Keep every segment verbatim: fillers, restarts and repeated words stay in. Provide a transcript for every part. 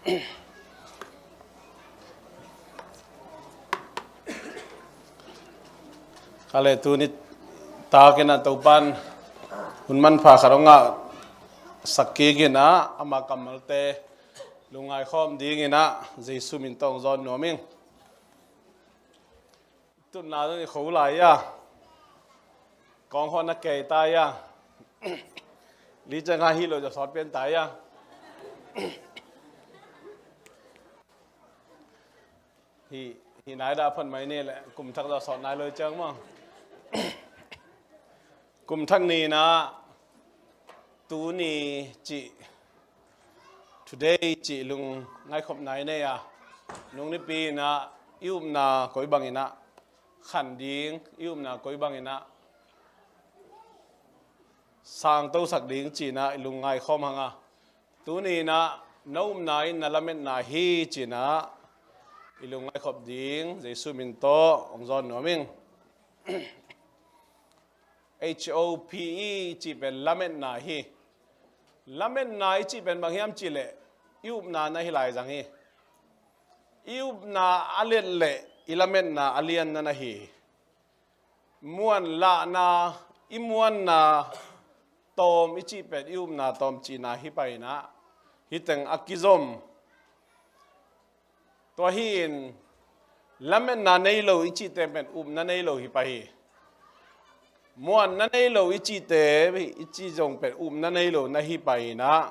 Ka le tuni takin a Topan hun manpha khat hong ngah sak kikin a, ama kammalte lungngai khawm dingin a, Jesu min tawh hong zawn nuam ing. Tutna zong i kho lai a, kawng hawn a kei ta a, li ciang a hi lo ja sawt pian ta a. Hi, hi nai dah phot mai ni le, kum thak dah sawt nai lo ciang maw. Kum thak ni na, tuni cih, today cih lungngai khop nai nei a. Nung nipi na, i upna koi bangin a khan ding, i upna koi bangin a sang to sak ding cih na, i lungngai khawm hang a. Tuni na, na upna in na lametna hi cih na, i lungngai khop ding, Jesu min tawh hong zawn nuam ing. H O P E i cih pen lametna hi. Lametna i cih pen bang hiam cih leh, i upna na hi lai zang hi. I upna a let leh, i lametna a lian na na hi. Muan lahna, i muanna tawm i cih pen, i upna tawm cihna hi pai na, hi teng a kizom. Tua hi in, lametna nei lo i cihte pen upna nei lo hi pah hi. Muanna nei lo i cihte, i cih zong pen upna nei lo na hi pah hi na.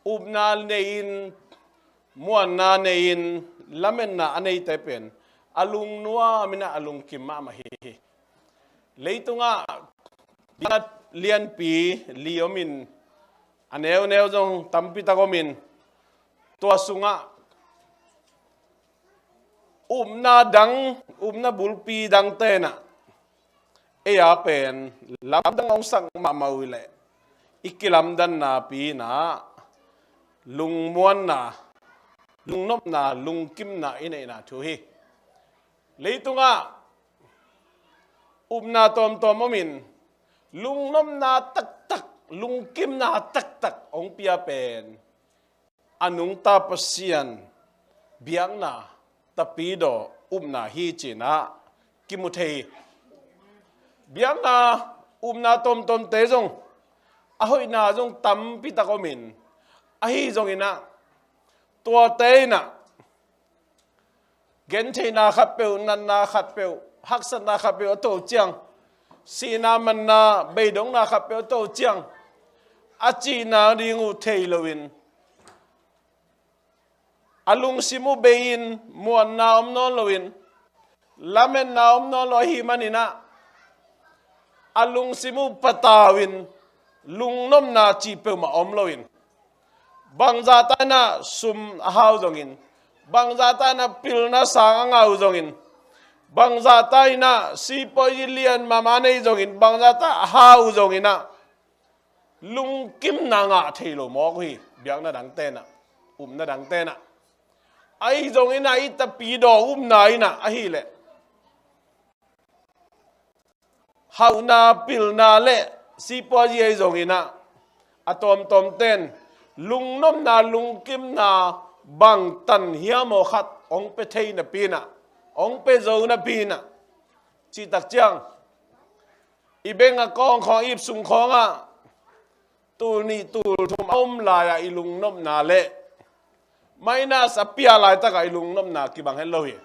Upna nei in, muanna nei in, lametna a neite pen a lungnuam in a, a lungkim mahmah hi. Leitungah biakna lianpi li om in, a neuneu zong tampi tak om in, tua sungah upna dang, upna bulpi dangte na, ei a pen lamdang hong sak mahmah uh hi leh, i kilamdanna pi na, lungmuanna, lungnopna, lungkimna i neihna thu hi. Leitungah upna tawmtawm om in, lungnopna taktak, lungkimna taktak hong pia pen a nungta Pasian biakna, tapidaw upna hi cih na kimu thei hi. Biakna, upna tawmtawmte zong, a hoihna zong tampi tak om in, ahi zongin a, tuate in a, gentheihna khatpeuh, natna khatpeuh, haksatna khatpeuh a to ciang, sihna manna beidongna khatpeuh a to ciang, a cihna ding uh thei lo in, a lungsim uh bei in, muanna om nawn lo in, lametna om nawn lo ahih manin a, a lungsim uh patau in, lungnopna cih peuhmah om lo in, bangzah ta in a sum a hau zongin, bangzah ta in a pilna sang a ngah uh zongin, bangzah ta in a sipuazi lian mahmah nei zongin, bangzah ta a hau zongin a, lungkimna ngah thei lo mawk uh hi. Biakna dangte na, upna dangte na, ahi zongin a, i tapidaw upna in a, ahih leh hauhna, pilna le sipuazi ahi zongin a, a tawmtawmte in lungnopna, lungkimna bangtan hiam aw khat hong pia thei napi in a, hong pia zo napi in a, cih tak ciang, i bank account khawng, i ip sung khawngah tul nih tul thum a om lai-ah i lungnopna le minus a pia laitakah i lungnopna kibang het lo hi.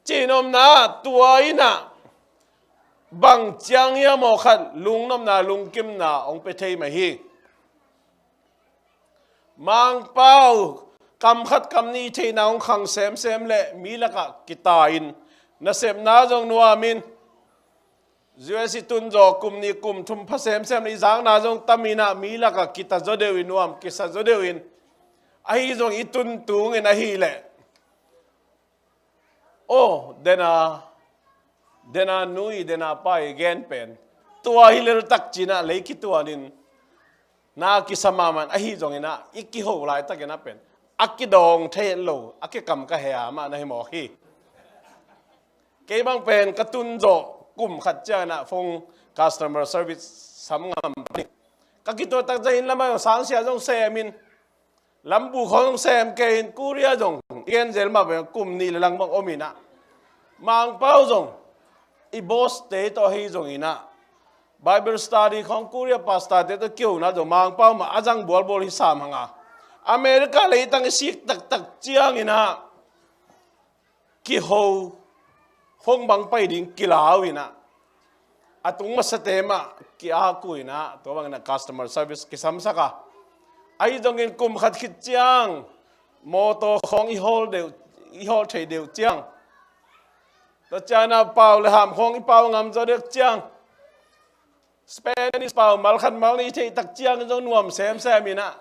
Cihnopna, tua in a bang ciang hiam aw khat lungnopna, lungkimna hong pia thei mah hi. Mangpau kam khat kam nih theihna hong khang semsem le mi lakah kita in, nasepna zong nuam in, U S i tun zawh kum nih kum thum pha semsem le i zakna zong tam in a, mi lakah kita zaw deuh in nuam, kisa zaw deuh in, ahi zong i tun tung in ahih leh, aw, dena, dena nu i, dena pa i gen pen, tua hi lel tak ci-in a lei kituan in, na kisa mahmah in, ahi zongin a, i kiho laitak in a pen a kidawng thei het lo, a kikam ka heh a, amah na hi mawk hi. Kei bang pen ka tun zawh kum khat ciangin a phone customer service sam ngam pah in, A kituah tak ciangin lamah zong sangsia zong sem in, lambu khawng zong sem kei in, Korea zong i gen zel mah bang kum nih le lang bang om in ah, Mangpau zong i boss te tawh ahi zongin ah, Bible study khawng Korea pastor te tawh kihona zong Mangpau mah a zang bualbual hi sam hang a, America leitang i sik taktak ciangin ah kiho, hong bang pai ding kilau in ah, a tung masate mah ki-aku in ah, tua bangin ah customer service kisamsak a, ahi zongin kum khat khit ciang mawtaw khawng i hawl deuh, i hawl thei deuh ciang, tua ciangin ah pau le ham khawng i pau ngam zaw deuh ciang, Spanish pau malkhat malnih i theih tak ciangin zong nuam semsem in ah,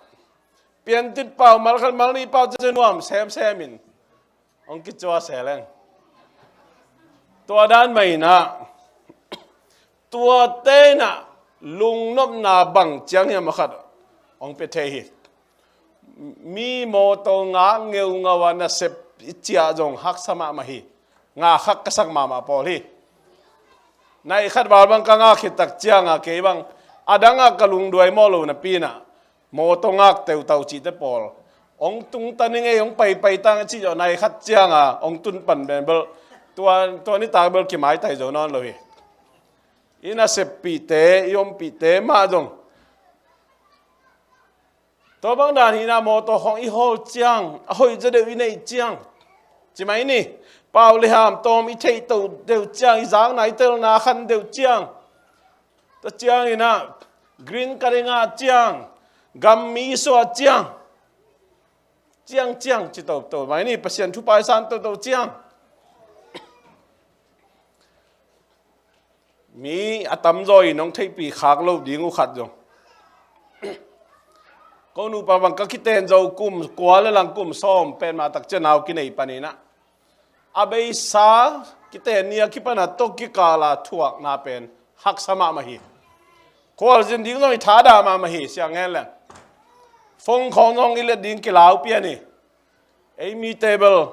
Piantit pau malkhat malnih i pau ciang zong nuam semsem in hong kicuah se leng. Tua dan mah in ah, tuate in ah lungnopna bang ciang hiam a khat hong pia thei hi. Mi mawtaw ngak ngeungau a nasep i ciah zong haksa mahmah hi. Ngak khak ka sak mahmah pawl hi. Nai khat val bang ka ngak khit tak ciang a, kei bang a dang ah ka lungduai mawh lo napi in ah, mawtaw ngak teutau cihte pawl hong tungtan i ngei, hong paipai tang a cih zawh nai khat ciang a hong tun pan pen bel, tua, tua nitak bel kimaitai zo nawn lo hi. I naseppihte, i ompihte mah zong tua bang dan hi in ah, mawtaw khawng i hawl ciang, a hoih zaw deuh i neih ciang, ci mai ni, pau le ham tawm i theih to deuh ciang, i zakna i telna khan deuh ciang, tua ciangin ah green card i ngah ciang, gam mi i suah ciang, ciang ciang ci toto mai ni, Pasian thupha i san toto ciang. Mi a tamzaw in hong theihpih khak lo ding uh khat zong, ko nupa bang ka kiten zo kum kua le lang kum sawm pen mah tak ciang nau kinei panin ah, a beisa kiten ni a kipan a tawh kikal a thuakna pen haksa mahmah hi. Khualzin ding zong i thadah mahmah hi, siang hen leng. Phone khawng zong i let ding kilau pian hi. Ei mi table,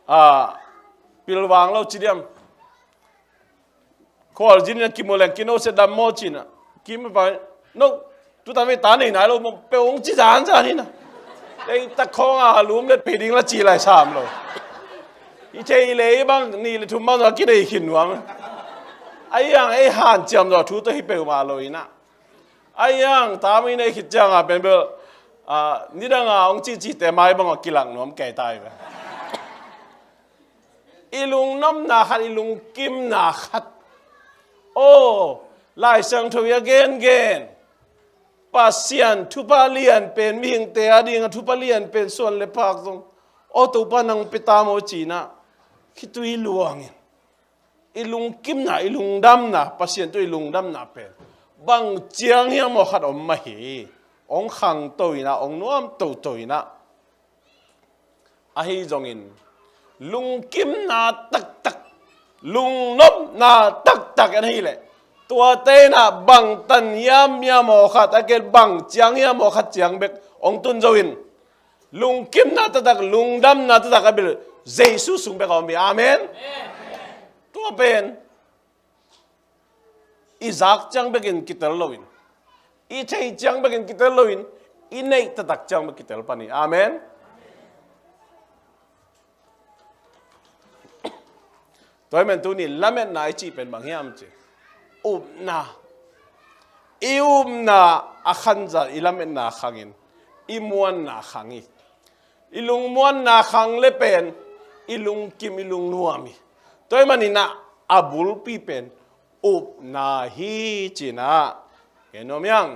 ah, pilvang lo ci diam. Khualzin in a kimu leng kino se dam maw ci in ah, kim a vai, no, tutan vei ta nei nai lo maw, pe ong ci zanzan hi in ah. Ei tak khawng a lum let pe ding la ci lai sam lo. I thei le i bang ni le thum bang zong a kinei khin nuam. Ai ang ei hanciam zaw thu tawh hi peuhmah lo in ah. Ai ang tam i nei khit ciang a pen bel, ah, nidang a ong cihcihte mai bang a kilang nuam kei ta hi ve. I lungnopna khat, i lungkimna khat. Aw, Lai Siangtho i a gengen, Pasian thupha lian pen, mihingte a ding a thupha lian pen suan le phak zong, aw Topa nang pe ta maw ci in ah, khitui luangin i lungkimna, i lungdamna, Pasian tawh i lungdamna pen bang ciang hiam aw khat om mah hi. Ong khang to in ah, ong nuam toto in ah, ahi zongin lungkimna taktak, lungnopna taktak en ahih leh, tuate in ah bang tan hiam hiam aw khat, a kei bang ciang hiam aw khat ciang bek ong tun zo in, lungkimna taktak, lungdamna taktak a bil Jesu sung bek a om hi. Amen. Tua pen i zak ciang bekin kitel loin, i thei ciang bekin kitel loin, i neih taktak ciang bek kitel pan hi. Amen. Tua hi men tuni lametna i cih pen bang hiam ci, upna. I upna a khanzat i lametna khangin i muanna khang hi. I lungmuanna khang le pen i lungkim, i lungnuam hi. Tua hi manin ah a bulpi pen upna hi ci in ah, gen nuam hiang.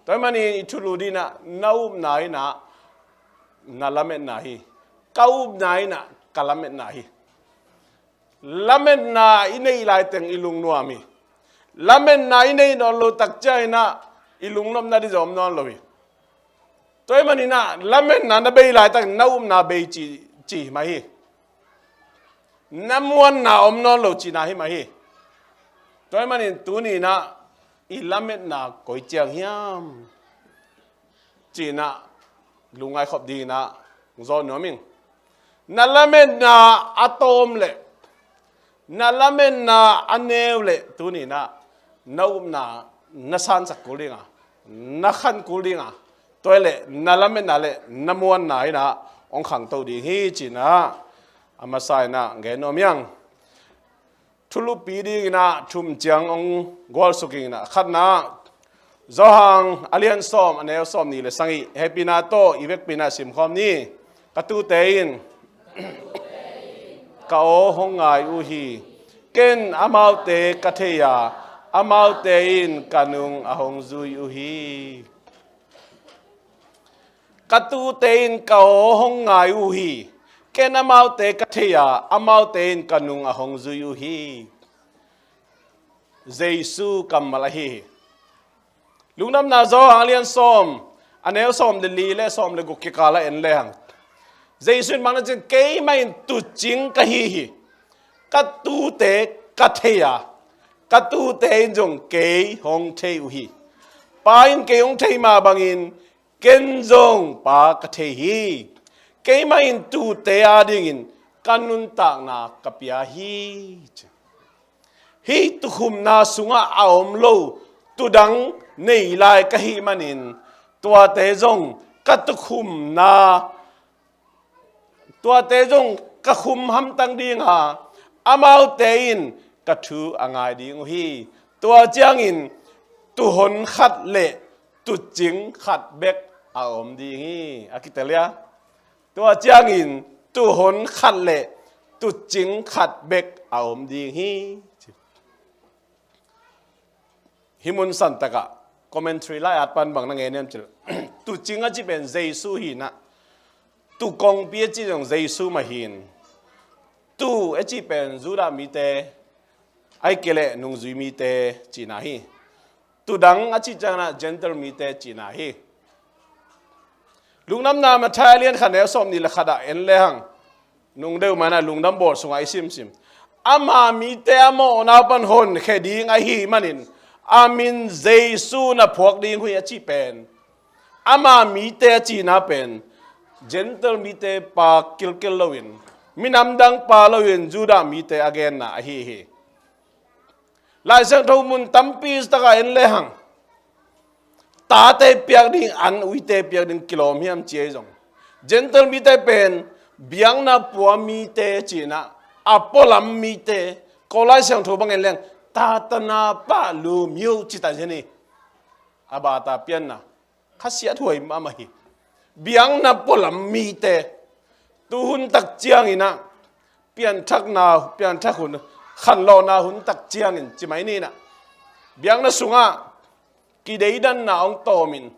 Tua hi manin i thulu ding in ah, na upna in ah na lametna hi. Ka upna in ah ka lametna hi. Lametna i neih laiteng i lungnuam hi. Lametna i neih nawn lo tak ciangin ah i lungnopna ding zong om nawn lo hi. Tua hi manin ah lametna na bei laitak na upna bei ci, ci mah hi. Na muanna om nawn lo cihna hi mah hi. Tua hi manin tuni in ah i lametna koi ciang hiam ci in ah lungngai khop ding in ah zawn nuam ing. Na lametna a tawm leh, na lametna a neu leh tuni in ah na upna na sansak kul ding a, na khan kul ding a, tua hi leh na lametna le na muanna in ah hong khangto ding hi ci-in ah a masa in ah gen nuam hi ing. Thulupi ding in ah thum ciang hong gualsuk ing in ah, khatna, Johan a lian sawm, a neu sawmnih le sagih, hehpihna tawh i vekpi in ah simkhawm ni. Ka tuute in ka aw hong ngai uh hi. Ken amaute ka thei a, amaute in ka nung a hong zui uh hi. Ka tuute in ka aw hong ngai uh hi. Ken amaute ka thei a, amaute in ka nung a hong zui uh hi. Jesu kammal ahi hi. Lungdamna Johan a lian sawm, a neu sawm le li le sawm le guk kikal ah en lehang, Jesu in bang na ci hiam, keimah in tuucing ka hi hi. Ka tuute ka thei a, ka tuute in zong kei hong thei uh hi. Pa in kei hong thei mah bangin ken zong Pa ka thei hi. Keimah in tuute adingin ka nuntakna ka pia hi. Hih tuukhumna sungah a om lo tuu dang nei lai ka hih manin, tuate zong ka tuukhumna, tuate zong ka khum hamtang ding a, amaute in ka thu a ngai ding uh hi. Tua ciangin tuuhon khat le tuucing khat bek a om ding hi. A kitel hia? Tua ciangin tuuhon khat le tuucing khat bek a om ding hi. Hih mun santak ah commentary lai-at pan bang na ngen hiam cih leh, tuucing a cih pen Jesu hi in ah, tuukongpi a cih zong Jesu mah hi in, tuu a cih pen Judah mite, ahih kei leh nungzui mite cihna hi. Tuu dang a cih ciangin ah Gentile mite cihna hi. Lungdamna Matthai a lian khat, neu sawmnih le khat ah en lehang, nung deuh mah in ah Lungdam Bawl sungah i simsim, ama mite a mawhna pan honkhia ding ahih manin a min Jesu na phuak ding uh hi a cih pen, ama mite a cihna pen Gentile mite pa kilkel loin, minam dang pa loin Judah mite a genna ahi hi. Lai Siangtho mun tampi takah en lehang, tate piak ding an uite piak ding kilawm hiam ci ahi zong, Gentile mite pen biakna pua mite cihna, a pualam mite, ko Lai Siangtho bang en lehang, tatana pa lumyo ci ta zen hi. A bata pianna khasiat huai mahmah hi. Biakna pualam mite, tuhun tak ciangin ah, pianthakna, pianthak hun, khanlawhna hun tak ciangin ci mai ni in ah, biakna sungah kideidanna hong tawmin,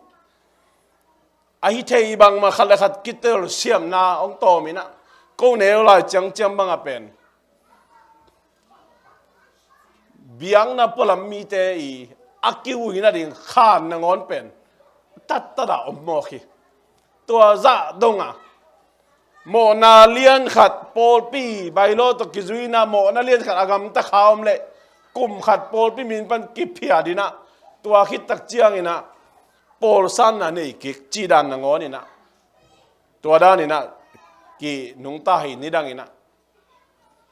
a hi thei bangmah khat le khat kitelsiamna hong tawmin ah, ko neu lai ciangciang bangah pen biakna pualam mite i a kivui nading khan nangawn pen tattat a om mawk hi. Tua zah dong a, mawhna lian khat pawlpi, bylaw tawh kizuina mawhna lian khat a gamta kha om leh, kum khat pawlpi min pan kiphiat in ah, tua khit tak ciangin ah pawlsanna nei kik cih dan nangawn in ah, tua dan in ah kinungta hi. Nidang in ah,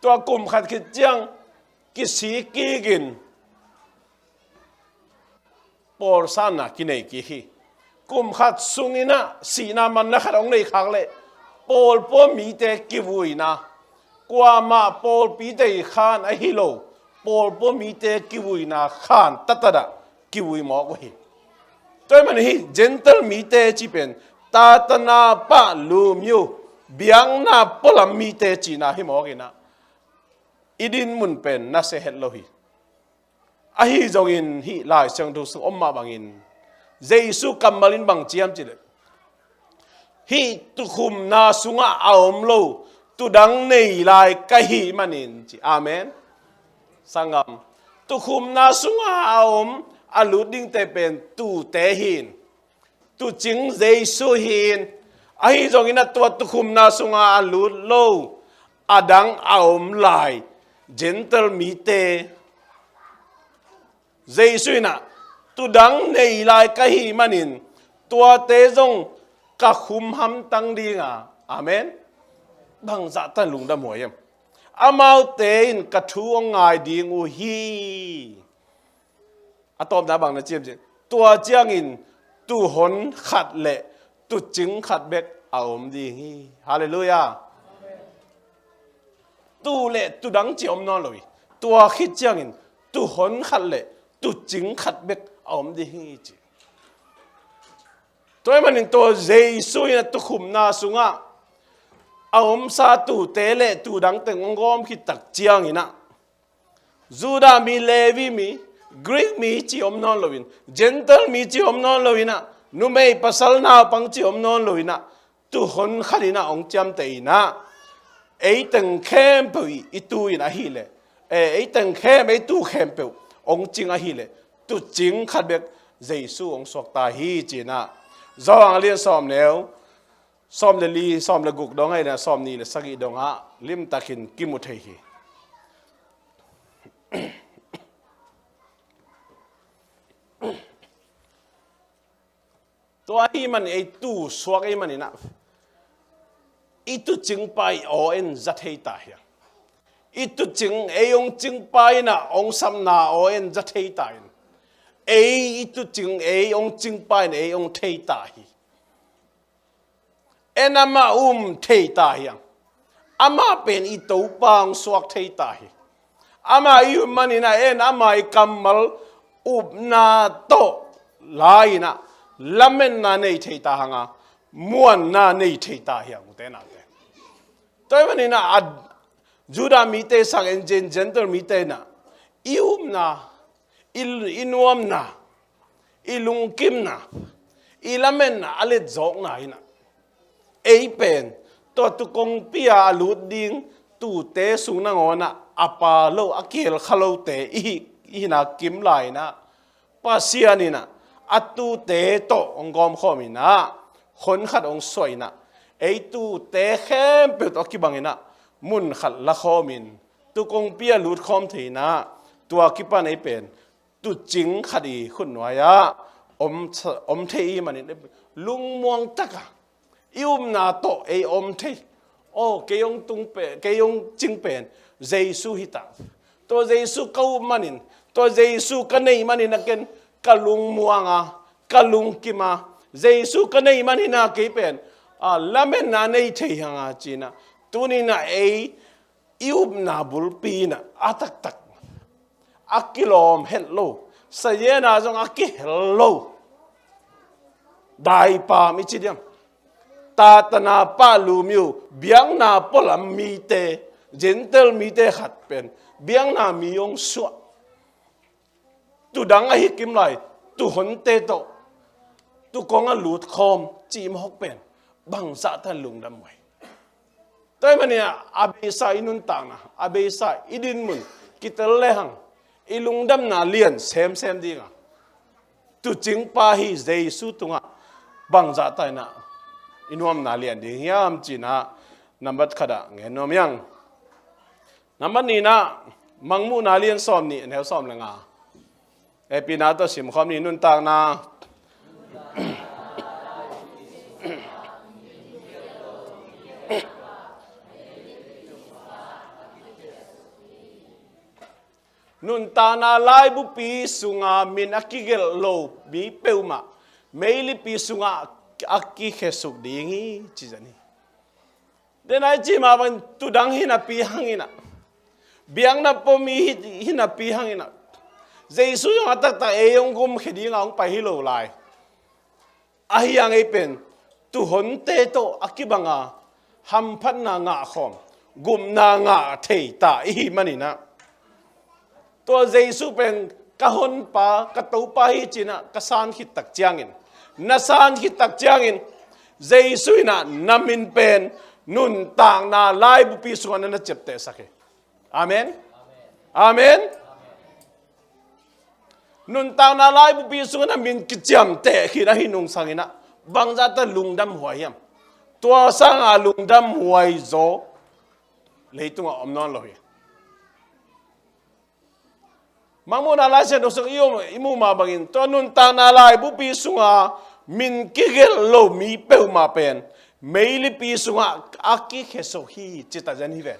tua kum khat khit ciang kisik kik in pawlsanna kinei kik hi. Kum khat sungin ah sihna manna khat hong nei khak leh, pawlpi mite kivuina, kuamah pawlpite khan ahi lo, pawlpi mite kivuina khan tattat ah kivui mawk uh hi. Tua ahih manin hih Gentile mite cih pen tatana pa lumyo, biakna pualam mite cihna hi mawk in ah, i din mun pen nasia het lo hi. Ahi zongin hih Lai Siangtho sung om mah bangin, Jesu kammal in bang ci hiam cih leh, hih tuukhumna sungah a om lo tuu dang nei lai ka hih manin ci. Amen. Sanggam, tuukhumna sungah a om, a lut dingte pen tuute hi in, tuucing Jesu hi in, ahi zongin ah tua tuukhumna sungah a lut lo, a dang a om lai Gentile mite, Jesu in ah, tuu dang nei lai ka hih manin, tuate zong ka khum hamtang ding a. Amen. Bangzah tan lungdam huai hiam. Amaute in ka thu hong ngai ding uh hi. A tawpna bang na ci hiam cih leh, Tua ciangin tuuhon khat le tuucing khat bek a om ding hi. Halleluiah. Tuu le tuu dang ci om nawn lo hi. Tua khit ciangin tuuhon khat le tuucing khat bek a om ding hi ci. Tua ahih manin tua Jesu in a tuukhumna sungah a omsa tuute le tuu dang teng hong gawm khit tak ciangin ah, Judah mi, Levi mi, Greek mi ci om nawn loin, Gentile mi ci om nawn loin ah, numei pasal naupang ci om nawn loin ah, tuuhon khat in ah hong ciamteh in ah, ei teng khempeuh i, i tuu in ahih leh, eh, ei teng khem, ei tuu khempeuh hong cing ahih leh, tuucing khat bek Jesu hong suakta hi ci-in ah, Johan a lian sawmneu, sawm le li, sawm le guk dong ahih leh sawmnih le sagih dongah limtakin kimu thei hi. Tua ahih man ei tuu suak ahih manin ah, i tuucingpa i aw en za thei ta hi a. I tuucing, ei hong cingpa in ah hong sapna aw en za thei ta in, ei i tuucing, ei hong cingpa in ei hong thei ta hi. En amah um thei ta hi a. Amah pen i Topa hong suak thei ta hi. Amah i um manin ah en amah i kammal upna tawh la-in ah lametna nei thei ta hang a, muanna nei thei ta hi a, ute naute. Tua ahih manin ah, a Judah mite sang en, Gen-, Gentile mite in ah i upna, i, i nuamna, i lungkimna, i lametna a letzawkna in ah, ei pen tua tuu kongpi-a a lut ding tuute sung nangawn ah a pha lo, a kihel kha lote i hi, i hihna kim lai-in ah, Pasian in ah a tuute tawh hong gawmkhawm in ah, hon khat hong suah in ah, ei tuute khempeuh tawh a kibang in ah, mun khat lakhawm in, tuu kongpi-a lutkhawm thei in ah, tua kipan ei pen tuucing khat i khutnuai-ah om, om thei i hih manin lungmuang tak a, i upna tawh ei om thei. Aw, kei hong tung pen, kei hong cing pen Jesu hi ta. Tua Jesu ka up manin, tua Jesu ka neih manin ah ken ka lungmuang a, ka lungkim a, Jesu ka neih manin ah kei pen, a, lametna nei thei hang a ci-in ah, tuni-in ah ei i upna bulpi in ah a taktak a kilawm het lo, sazian ah zong a kihel lo, daipam i ci diam, tatana pahlumiu, biakna pualam mite, Gentile mite khat pen biakna mi hong suah. Tuu dang ahi kim lai, tuuhonte tawh tuu kong a lutkhawm cih mawk pen bangzah tan lungdam huai. Tua ahih manin ah, a beisa i nuntakna, a beisa i dinmun kitel lehang, i lungdamna lian semsem ding a, tuucingpa hi Jesu tungah bangzah tan in ah i nuamna lian ding hiam ci-in ah, nambat khat ah ngen nuam hi ing. Nambat nih-in ah, Mangmuhna lian sawmnih, a neu sawm le nga. Hehpihna tawh simkhawm ni. Nuntakna, nuntakna laibupi sunga min a kigelh lo mi peuhmah meilipi sungah a kikhesuk ding hi, ci zen hi. Denai cih mah bangin tuu dang hi napi hangin ah, biakna pua mi hi, hi napi hangin ah, Jesu zong a taktak ei hong gumkhia ding a hong pai hi lo lai. Ahi hang ei pen tuuhonte tawh a kibang a hamphatna ngahkhawm, gupna ngah thei ta i hih manin ah, tua Jesu pen ka honpa, ka Topa hi ci-in ah ka san khit tak ciangin, na san khit tak ciangin, Jesu in ah na min pen nuntakna laibupi sungah na na ciaptehsak hi. Amen. Amen. Nuntakna laibupi sungah na min kiciamteh khin ahih nungsangin ah bangzah tan lungdam huai hiam? Tua sanga lungdam huai zaw leitungah om nawn lo hi. Mangmuhna Lai Siangtho sung i om, i muh mah bangin, tua nuntakna laibupi sunga min kigelh lo mi peuhmah pen meilipi sungah a kikhesuk hi, ci ta zen hi ve.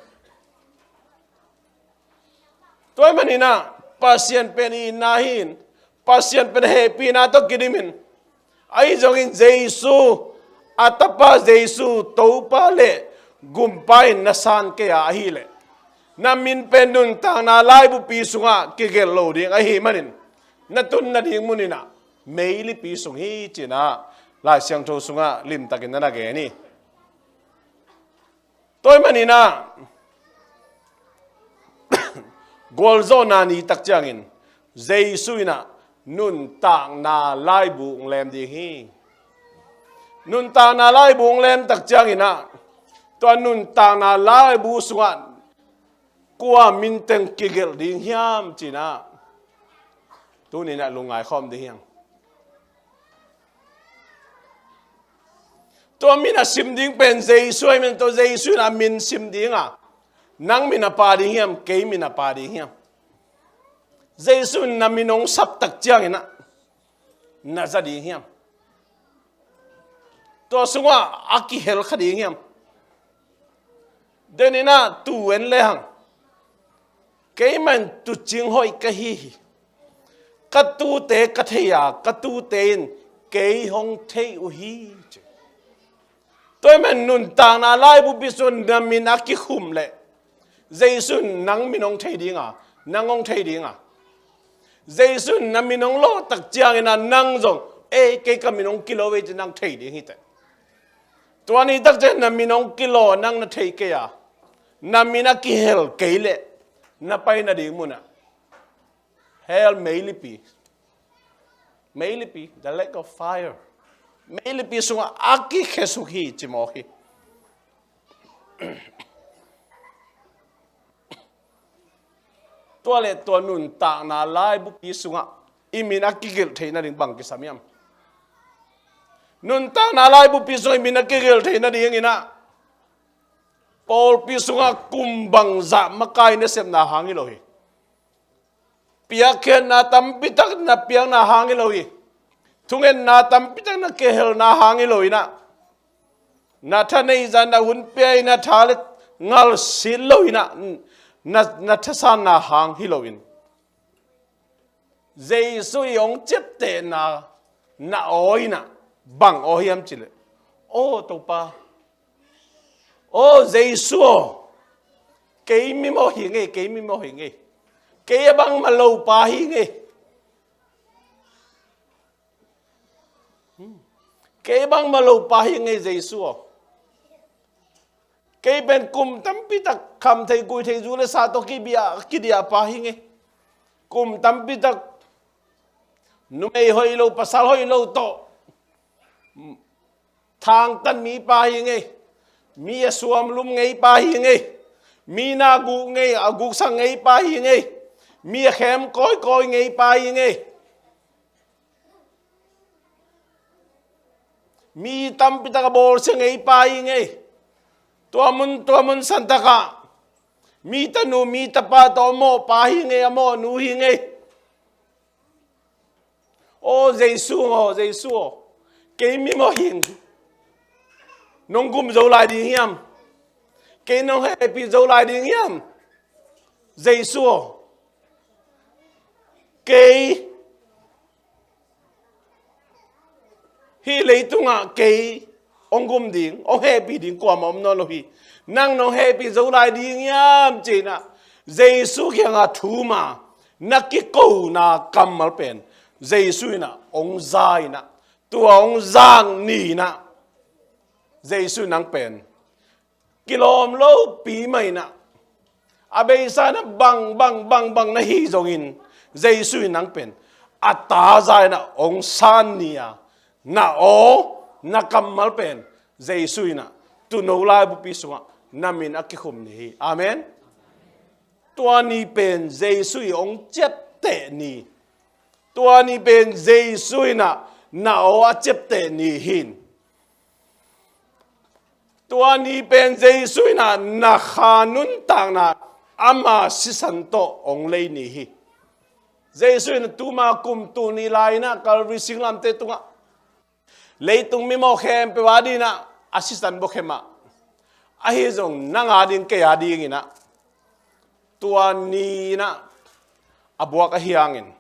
Tua ahih manin ah, Pasian pen i itna hi-in, Pasian pen hehpihna tawh kidimin, ahi zongin Jesu, a tapa Jesu Topa le Gumpa in na san kei a ahileh, na min pen nuntakna laibupi sungah kigelh lo ding ahih manin, na tun nading mun in ah meilipi sung hi, ci-in ah Lai Siangtho sungah limtakin na na gen hi. Tua ahih manin ah, gualzawhna ni tak ciangin Jesu in ah nuntakna laibu hong lem ding hi. Nuntakna laibu hong lem tak ciangin ah, tua nuntakna laibu sungah kua min teng kigelh ding hiam, ci-in ah tuni-in ah lungngai khawm ding hi hang. Tua min a sim ding pen Jesu ahih manin, tua Jesu in a min sim ding a, nang min a pha ding hiam, kei min a pha ding hiam? Jesu in na min hong sap tak ciangin ah na za ding hiam? Tua sungah a kihel kha ding hiam? Denin ah tu en le hang. Keimah in tuucing hoih ka hi hi. Ka tuute ka thei a, ka tuute in kei hong thei uh hi, ci. Tua ahih manin nuntakna laibupi sungah na min a kikhum leh, Jesu in nang min hong thei ding a, nang hong thei ding a. Jesu in na min hong lawh tak ciangin ah nang zong, "Ei, kei ka min hong kilawh ve," ci-in nang thei ding hi teh. Tua ni tak ciang na min hong kilawh, nang na thei kei a, na min a kihel kei leh, na pai nading mun ah hell meilipi, meilipi, the lake of fire, meilipi sungah a kikhesuk hi, ci mawk hi. Tua leh tua nuntakna laibupi sungah i min a kigelh theih nading bang kisam hiam? Nuntakna laibupi sungah i min a kigelh theih nadingin ah, pawlpi sungah kum bangzah makai nasepna hang hi lo hi. Piakkhiatna tampi tak na piakna hang hi lo hi. Thungetna tampi tak na kihelna hang hi lo in ah, na thaneih zah na hun pia in ah, tha le ngal sit lo in ah, na, na thasanna hang hi lo in, Jesu i hong ciaptehna na aw in ah bang aw hiam cih leh, "Aw Topa, aw Jesu aw, kei mimawh hi ing ei, kei mimawh hi ing ei. Kei a bangmah lopa hi ing ei. Kei bangmah lopa hi ing ei, Jesu aw. Kei pen kum tampi tak khamthei guihthei, zu le sa tawh kibia, kidiahpa hi ing ei. Kum tampi tak numei hoih lo, pasal hoih lo tawh thangtan mipa hi ing ei. Mi a suamlum ngeipa hi ing ei. Mi na guk ngei, a guksak ngeipa hi ing ei. Mi a khem kawikawi ngeipa hi ing ei. Mi tampi tak a bawlsia ngeipa hi ing ei. Tua mun, tua mun santak ah mi tanu, mi tapa tawh a mawhpa hi ing ei, a mawhnu hi ing ei. Aw Jesu aw, Jesu aw, kei mimawh hi ing. Nong gum zo lai ding hiam? Kei nong hehpih zo lai ding hiam? Jesu aw, kei hih leitungah kei hong gum ding, hong hehpih ding kuamah om nawn lo hi. Nang nong hehpih zo lai ding hiam?" ci-in ah Jesu kiangah thum a, na kikona kammal pen Jesu in ah hong za in ah, tua hong zak ni in ah Jesu in nang pen kilawm lopi mah in ah, a beisa in ah bang, bang, bang, bang na hih zongin, Jesu in nang pen a ta za in ah hong san ni a, na aw, na kammal pen Jesu in ah tuuno laibupi sungah na min a kikhum ni hi. Amen. Tua ni pen Jesu i hong ciapteh ni. Tua ni pen Jesu in ah na aw a ciapteh ni hi. Tua ni pen Jesu in ah na kha nuntakna ama sisan tawh hong lei ni hi. Jesu in ah tuma kum tul nih lai in ah Calvary singlamteh tungah leitung mimawh khempeuh a ding in ah a sisan bawh khem a, ahi zong nang a ding, kei a ding in ah tua ni in ah a buak ahih hangin,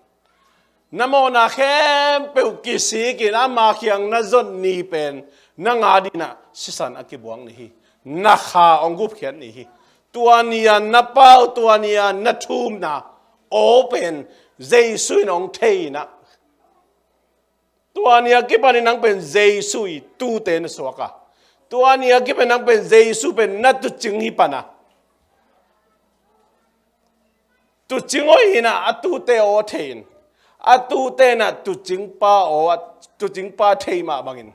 Na mawhna khempeuh kisikin ama kiang na zot ni pen nang adingin ah sisan a kibuak ni hi. Na kha hong gupkhiat ni hi. Tua ni-a na pau, tua ni-a na thumna aw pen Jesu in hong thei in ah, tua ni-a kipanin nang pen Jesu i tuute na suak a, tua ni-a kipanin nang pen Jesu pen na tuucing hi pan a, tuucing hoih in ah a tuute aw thei in, a tuute in ah tuucing pa aw, tuucing pa thei mah bangin,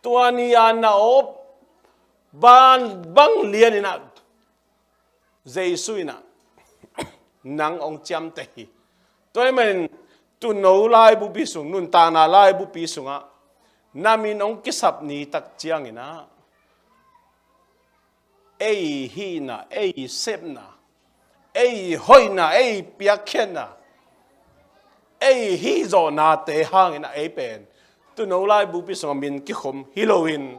tua ni-a na aw bang lian in ah Jesu in ah nang hong ciamteh hi. Tua ahih manin tuuno laibupi sung, nuntakna laibupi sungah na min hong kisap ni tak ciangin ah ei hihna, ei sepna, ei hoihna, ei piakkhiatna, ei hih zawhnate hangin ah ei pen tuuno laibupi sungah min kikhum hi loin,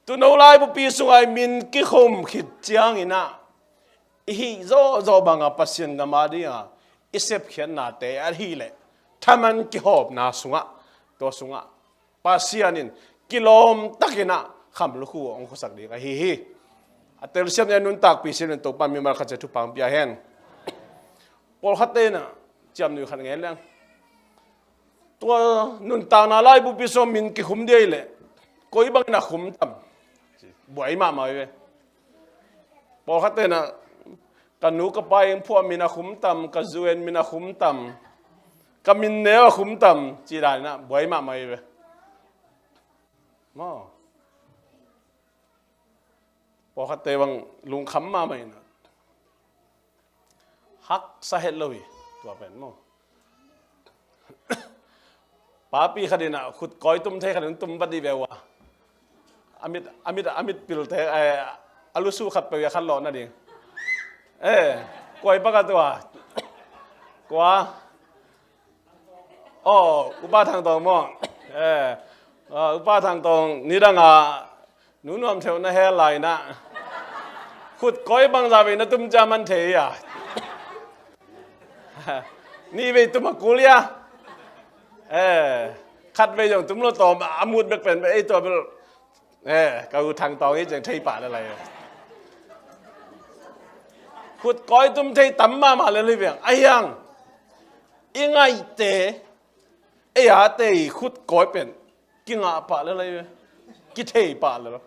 tuuno laibupi sungah i min kikhum khit ciangin ah i hih zawhzawh bangah Pasian gam adingin i sepkhiatnate ahih leh thaman kihawmna sungah, tua sungah Pasian in kilawm takin ah kham lukhu hong khuasak ding ahi hi. A telsiam ni-a nuntakpih simin Topa'n mimal khat ciat thupha hong pia hen. Pawlkhatte in ah ciamnuih khat ngen leng, tua nuntakna laibupi sungah min kikhum dia ahih leh koi bangin a khum tam? Buai mahmah hi ve. Pawlkhatte in ah ka nu ka pa ii phuah min a khum tam, ka zu en min a khum tam, ka min neu a khum tam, cih dan in ah buai mahmah hi ve. Maw, pawlkhatte bang lungkham mahmah in ah haksa het lo hi, tua pen maw. Papi khat in ah khut kawi tum thei khat in tum vat dih ve ua. A mit, a mit, a mit pilte, eh, a lusu khat peuh a khat lawh nading. Eh, kua i pak a tua? Kua? Oh, Upa Thang Tawng maw? Eh, ah, Upa Thang Tawng nidang a Nu Nuam Theuh na hel lai in ah khut kawi bangzah vei na tum ciang man thei a, nih vei tum a kul a. Eh, khat vei zong tum lo tawm a mut bek pen ei tua bel, eh, ka U Thang Tawng hi cih thei pah lel lai. Khut kawi tum thei tam mahmah lel hi veng. Ahi hang i ngaihte, ei ate i khut kawi pen kingah pah lel hi ve. Kithei pah lel.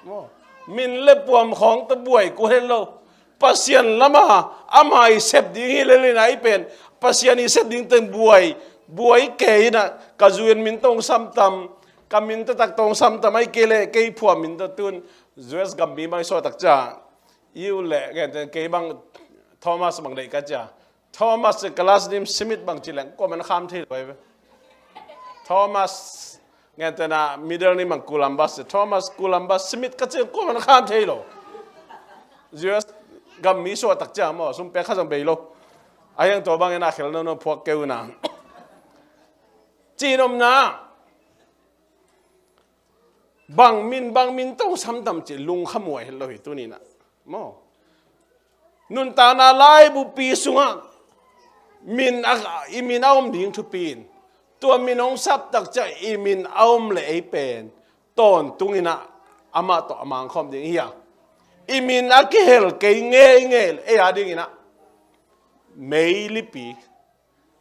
Maw, min le puam khawng tawh buai kul het lo. Pasian lamah ama i sep ding hi lel in ah ei pen Pasian i sep ding teng buai, buai kei in ah ka zu en min tawh sam tam, ka min taktak tawh sam tam, ahih kei leh kei phuah min tawh tun U S gam mi bang i suah tak ciang, U leh ngen teng kei bang Thomas bang deih ka ci a. Thomas ka last name Smith bang ci leng kuaman kham thei lo hi ve. Thomas, ngen teng a middle name bang Columbus, Thomas Columbus Smith ka ci leng kuaman kham thei lo. U S gam mi suah tak ciang maw, sum pek kha zong bei lo. Ahi hang tua bangin a khel nono phuak kei un a. Cih nopna, bang min, bang min tawh sam tam cih lungkham huai het lo hi tuni in ah. Maw, nuntakna laibupi sungah min a, i min a om ding thupi in, tua min hong sap tak ciang i min a om leh ei pen tawntung in ah amah tawh a mangkhawm ding hi a, i min a kihel kei ngeingei leh ei a ding in ah meilipi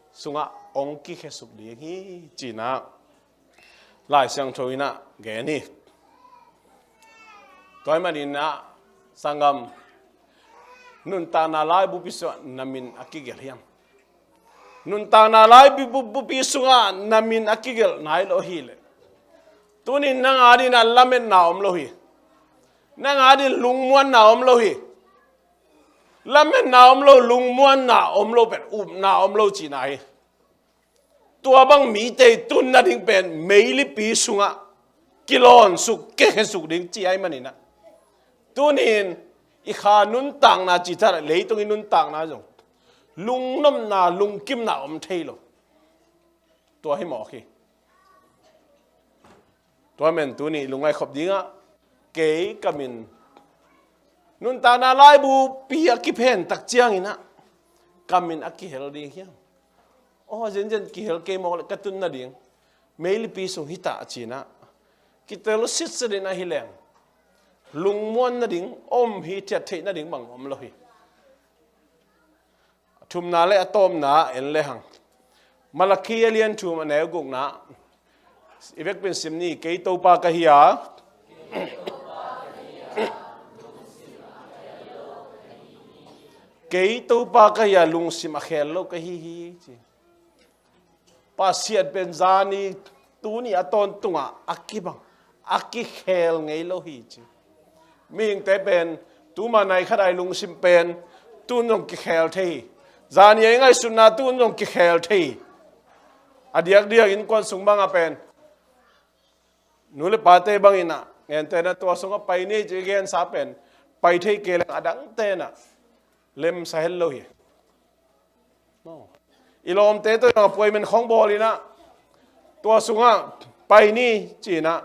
sungah hong kikhesuk ding hi, ci-in ah Lai Siangtho in ah gen hi. Tua ahih manin ah sanggam, nuntakna laibupi sungah na min a kigelh hiam? Nuntakna laibupi sungah na min a kigelh nai lo hi leh, tuni in nang adingin ah lametna om lo hi. Nang adingin lungmuanna om lo hi. Lametna om lo, lungmuanna om lo pen upna om lo cihna hi. Tua bang mite i tun nading pen meilipi sungah kilawn suk, kikhesuk ding ci ahih manin ah, tuni in i kha nuntakna cih tak leh leitung i nuntakna zong lungnopna, lungkimna om thei lo. Tua hi mawk hi. Tua ahih manin tuni lungngaih khop ding ah, kei ka min nuntakna laibupi a kiphen tak ciangin ah ka min a kihel ding hiam? Aw, zenzen kihel kei mawk le ka tun nading meilipi sung hi ta a ci-in ah kitel sitset in ahi leng lungmuan nading om hi, thiat theih nading bang om lo hi. A thumna le a tawpna en lehang, Malakhi a lian thum a neu gukna i vekpi in sim ni. Kei Topa ka hi a, kei Topa ka hi a, lungsim a khel lo ka hi hi, ci. Pasian pen zani, tuni a tawntungah a kibang, a kikhel ngei lo hi, ci. Mihingte pen tuma nai khat a i lungsim pen tun zong kikhel thei hi. Zani a i ngaihsutna tun zong kikhel thei hi. A diakdiak innkuan sung bangah pen nu le pate bangin ah, ngente in ah tua sungah pai ni ci i gensa pen pai thei kei leng a dangte in ah lemsa het lo hi. I lawmte tawh i appointment khong bawl in ah tua sungah pai ni ci-in ah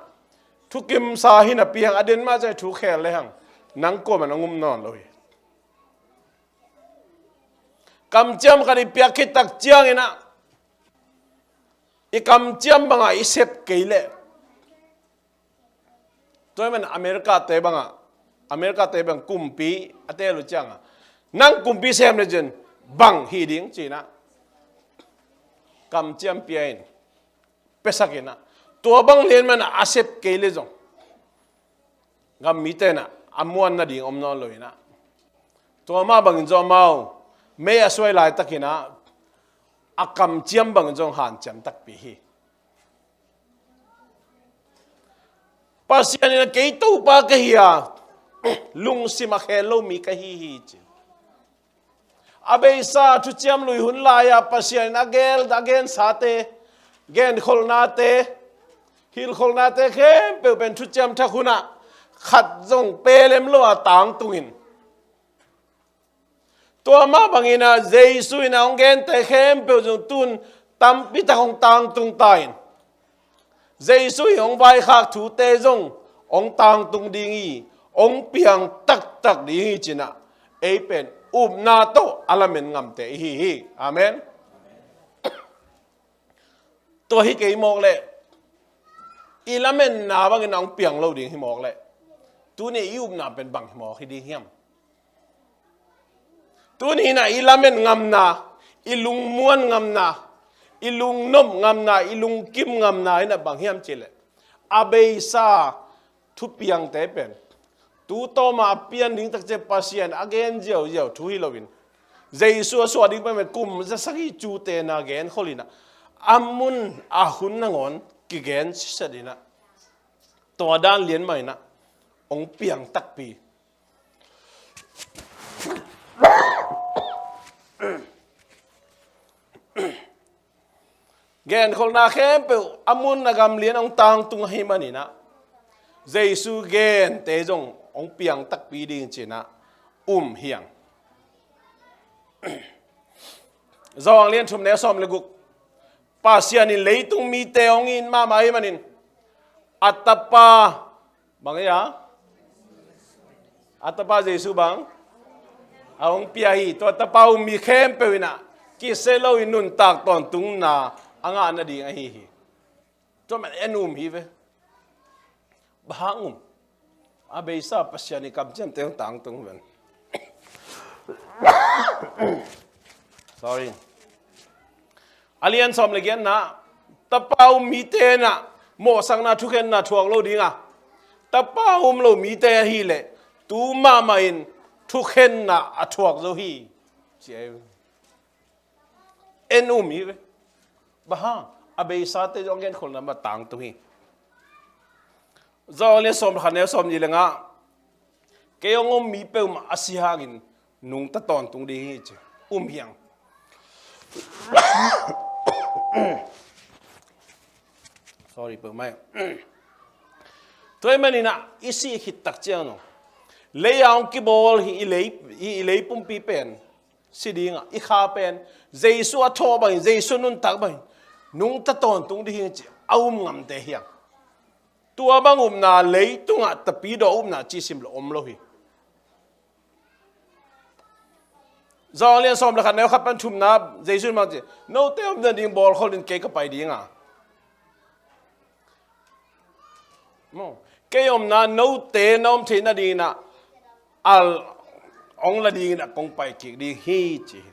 thukimsa hi napi hang, a den mah ciang thu khel lehang nang kuamah nang um nawn lo hi. Kamciam khat i piak khit tak ciangin ah i kamciam bangah i sep kei leh, tua ahih manin America te bangah, America te bang kumpi a tel uh ciangah, nang kumpi sem le cin bang hih ding ci-in ah kamciam pia in, piasak in ah, tua bang lian man a sep kei le zong gam mite in ah a muan nading om nawn lo in ah, tua mah bangin zong amau mei a suai laitakin ah a kamciam bangin zong hanciam takpi hi. Pasian in ah kei Topa ka hi a, lungsim a khel lo mi ka hi hi, ci. A beisa thuciam lui hun lai-a Pasian in a gel, a gensate, genkholhnate, hilhkholhnate khempeuh pen thuciam thak hunah khat zong pelem lo a tangtungin, tua mah bangin ah Jesu in a hong gente khempeuh zong tun tampi tak hong tangtung ta in, Jesu in hong vaikhak thute zong hong tangtung ding hi, hong piang taktak ding hi ci-in ah ei pen upna tawh a lamen ngamte i hi hi. Amen. Tua hi kei mawk leh, i lamenna bangin a hong piang lo ding hi mawk leh, tuni i upna pen bang hi mawk hi ding hiam? Tuni in ah i lamen ngamna, i lungmuan ngamna, i lungnop ngamna, i lungkim ngamna in ah bang hiam cih leh, a beisa thupiangte pen tu tawmah a pian ding tak ciang Pasian a gen ziauziau thu hi loin, Jesu a suah ding pen kum za sagih cutena genkhol in ah, a mun a hun nangawn kigen siset in ah, tua dan lian mah in ah hong piang takpi. Genkholhna khempeuh a mun a gam lian hong tangtung ahih manin ah, Jesu gente zong hong piang takpi ding ci-in ah um hi hang. Johan lian thum neu sawm le guk, Pasian in leitung mite hong it mahmah ahih manin a Tapa, bang hi a, a Tapa Jesu bang a hong pia hi. Tua Tapa um mi khempeuh in ah kisia loin nuntak tawntungna a ngah nading ahi hi. Tua man en um hi ve. Bang hang um? A beisa Pasian i kamciamte hong tangtung ven. Sorry. A lian sawm le giatna, Tapa um mite in ah mawhsakna thukhenna thuak lo ding a, Tapa um lo mite ahih leh tu mahmah in thukhenna a thuak zo hi, ci ahi. En um hi ve. Bang hang? A beisate zong genkholhna mah tangtung hi. Johan lian sawm le khat neu sawmnih le nga, kei hong um mi peuhmah a si hangin nungta tawntung ding hi, ci. Um hi hang. Sorry, peuhmah hi. Tua ahih manin ah i sih khit tak ciang zong, lei-a hong kibawl hi i lei, hi i lei pumpi pen si ding a, i kha pen Jesu a thawh bangin, Jesu nuntak bangin nungta tawntung ding hi, ci a um ngamte hi hang. Tua bang upna leitungah tapidaw upna cih sim lo om lo hi. Johan lian sawm le khat, neu khat pan thumna, Jesu in bang ci, note om nading bawlkhol in kei ka pai ding a. Maw, kei omna note na om theih nadingin ah, al, hong la dingin ah kong pai kik ding hi ci hi.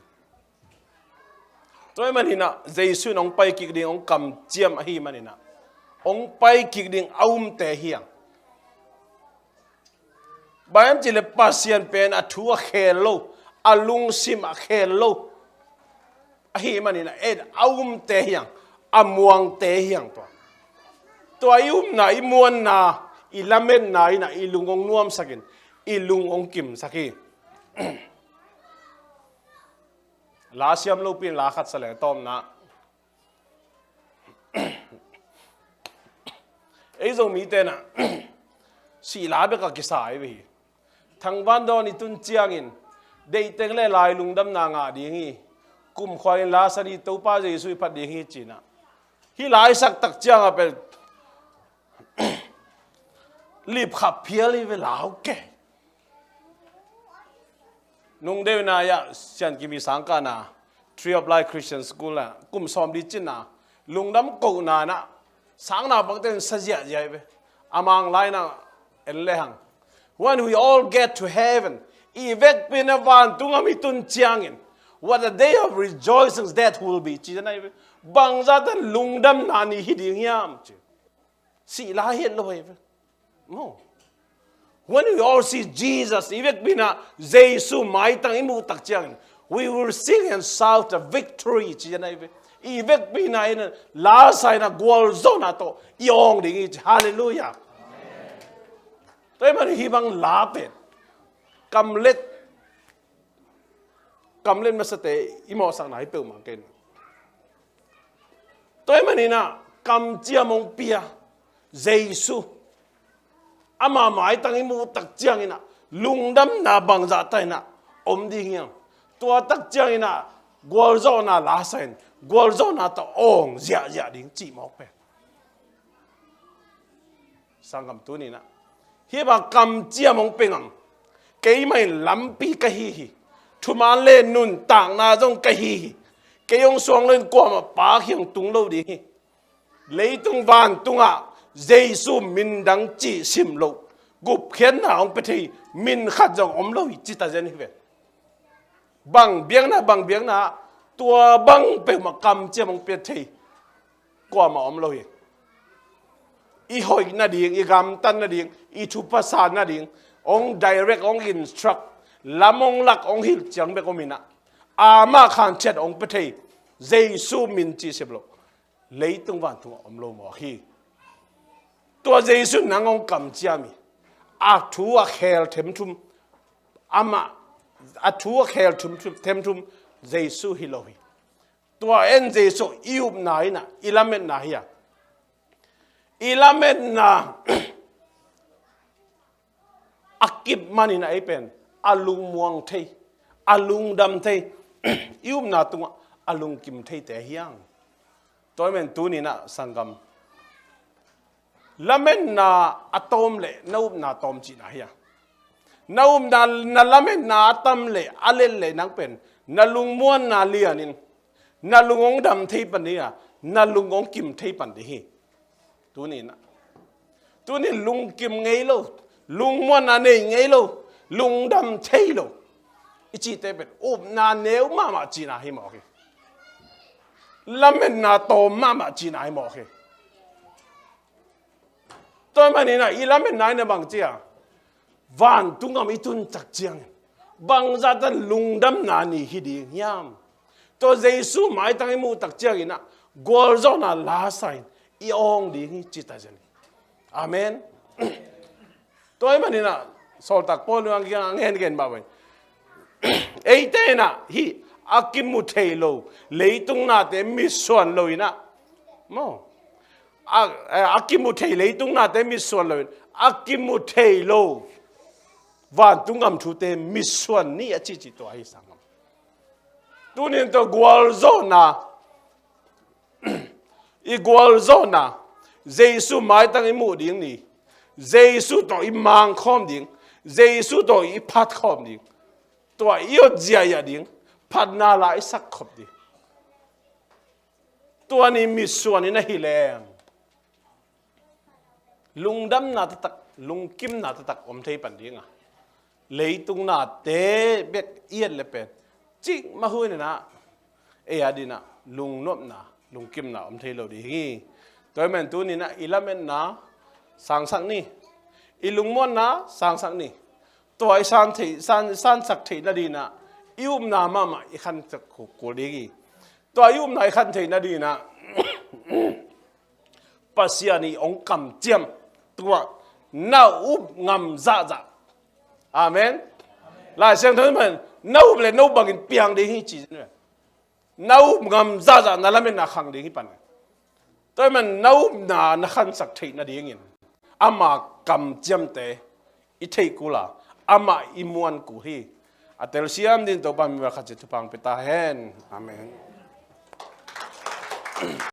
Tua ahih manin ah Jesu in hong pai kik ding, hong kamciam ahih manin ah hong pai kik ding a umte hi hang. Bang hiam cih leh Pasian pen a thu a khel lo, a lungsim a khel lo ahih manin ah, en a umte hi hang, a muangte hi hang tua. Tua i upna, i muanna, i lametna in ah i lung hong nuamsak in, i lung hong kimsak hi. La siam lopi in la khat sa leng, a tawpna, ei Zomite in ah sihla bek a kisa hi ve hi. Thangvandawn i tun ciangin, deihteng le lai lungdamna ngah ding hi. Kumkhual in la sa ni, Topa Jesu i phat ding hi ci-in ah. Hih la i sak tak ciang a pen lipkhap phial hi ve, lau kei. Nung deuh in ah, Sian Kimi sangkahna, Tree of Life Christian School ah kum sawm li cin a, lungdam kohna in ah, sang naupangte in sa ziahziah hi ve. A mang lai in ah en le hang. When we all get to heaven, i vekpi in ah vantung gam i tun ciangin, what a day of rejoicing that will be, ci-in ah hi ve. Bangzah tan lungdamna ni hi ding hiam ci. Sihla hi lo hi ve. Maw. When we all see Jesus, i vekpi in ah Jesu maitang i muh tak ciangin, we will sing and shout the victory, ci-in ah hi ve. I vekpi in ah in la sa in ah gualzawhna tawh i awng ding hi ci. Halleluiah. Tua ahih manin hih bang la pen kamlet, kamlet masate i mawhsakna hi peuhmah kei. Tua ahih manin ah kamciam hong pia Jesu, ama maitang i muh tak ciangin ah lungdamna bangzah tak in ah om ding hiam? Tua tak ciangin ah gualzawhna la sa in, gualzawhna tawh awng ziahziah ding cih mawk pen. Sanggam, tuni in ah hih bang kamciam hong pia ngang. Keimah in lampi ka hi hi. Thuman le nuntakna zong ka hi hi. Kei hong suang lo in kuamah Pa kiang tung lo ding hi. Leitung vantung ah Jesu min dang cih sim lo, gupkhiatna hong pia thei min khat zong om lo hi, ci ta zen hi ve. Bang biakna, bang biakna, tua bang peuhmah kamciam hong pia thei kuamah om lo hi. I hoih nading, i gamtat nading, i thupha sa nading, hong direct, hong instruct, lam hong lak, hong hilh ciang bek om in ah, amah khan ciat hong pia thei Jesu min cih sim lo, leitung vantung ah om lo mawk hi. Tua Jesu in nang hong kamciam hi. A thu a khel themthum, amah, a thu a khel themthum, themthum Jesu hi lo hi. Tua en Jesu i upna in ah, i lametna hi a. I lametna a kip manin ah ei pen a lungmuang thei, a lungdam thei, i upna tungah a lungkim theite hi hang. Tua ahih manin tuni in ah sanggam, lametna a tawm le na upna tawm cihna hi a. Na upna, na lametna a tam le a let le nang pen na lungmuanna lian in, na lung hong dam thei pan ding a, na lung hong kim thei pan ding hi. Tuni in ah, tuni in lungkim ngei lo, lungmuanna nei ngei lo, lungdam thei lo i cihte pen upna neu mahmah cihna hi mawk hi. Lametna tawm mahmah cihna hi mawk hi. Tua ahih manin ah i lametna in ah bang ci a, vantung gam i tun tak ciangin bangzah tan lungdamna ni hi ding hiam? Tua Jesu maitang i muh tak ciangin ah gualzawhna la sa in i awng ding hi, ci ta zen hi. Amen. Tua ahih manin ah Sawltak Paul in a ngen, ngen mah bang, eite in ah hih a kimu thei lo leitung nate mitsuan lo in ah, maw, a, a kimu thei leitung nate mitsuan lo in, a kimu thei lo vantung gam thute mitsuan ni, a cihcih tua hi sanggam. Tuni in tua gualzawhna, i gualzawhna, Jesu maitang i muh ding ni, Jesu tawh i mangkhawm ding, Jesu tawh i phatkhawm ding, tua i ot ziahziah ding, phatna la i sak khop ding. Tua ni mitsuan in ahi leng lungdamna taktak, lungkimna taktak om thei pan ding a, leitung nate bek i et le pen cikmah hun in ah ei a dingin ah lungnopna, lungkimna om thei lo ding hi. Tua ahih manin tuni in ah i lametna sangsak ni, i lungmuanna sangsak ni. Tua i san theih, san, sansak theih nadingin ah i upna mahmah i khansak kul ding hi. Tua i upna i khan theih nadingin ah Pasian in hong kamciam, tua na up ngam zahzah. Amen. Lai Siangtho in, na up le na up bangin piang ding hi ci. Na up ngam zahzah, na lametna khang ding hi pan. Tua ahih manin na upna na khansak theih nadingin ama kamciamte i theih kul a, amah i muan kul hi. A telsiam dingin Topa min in khat ciat thupha hong pia ta hen. Amen.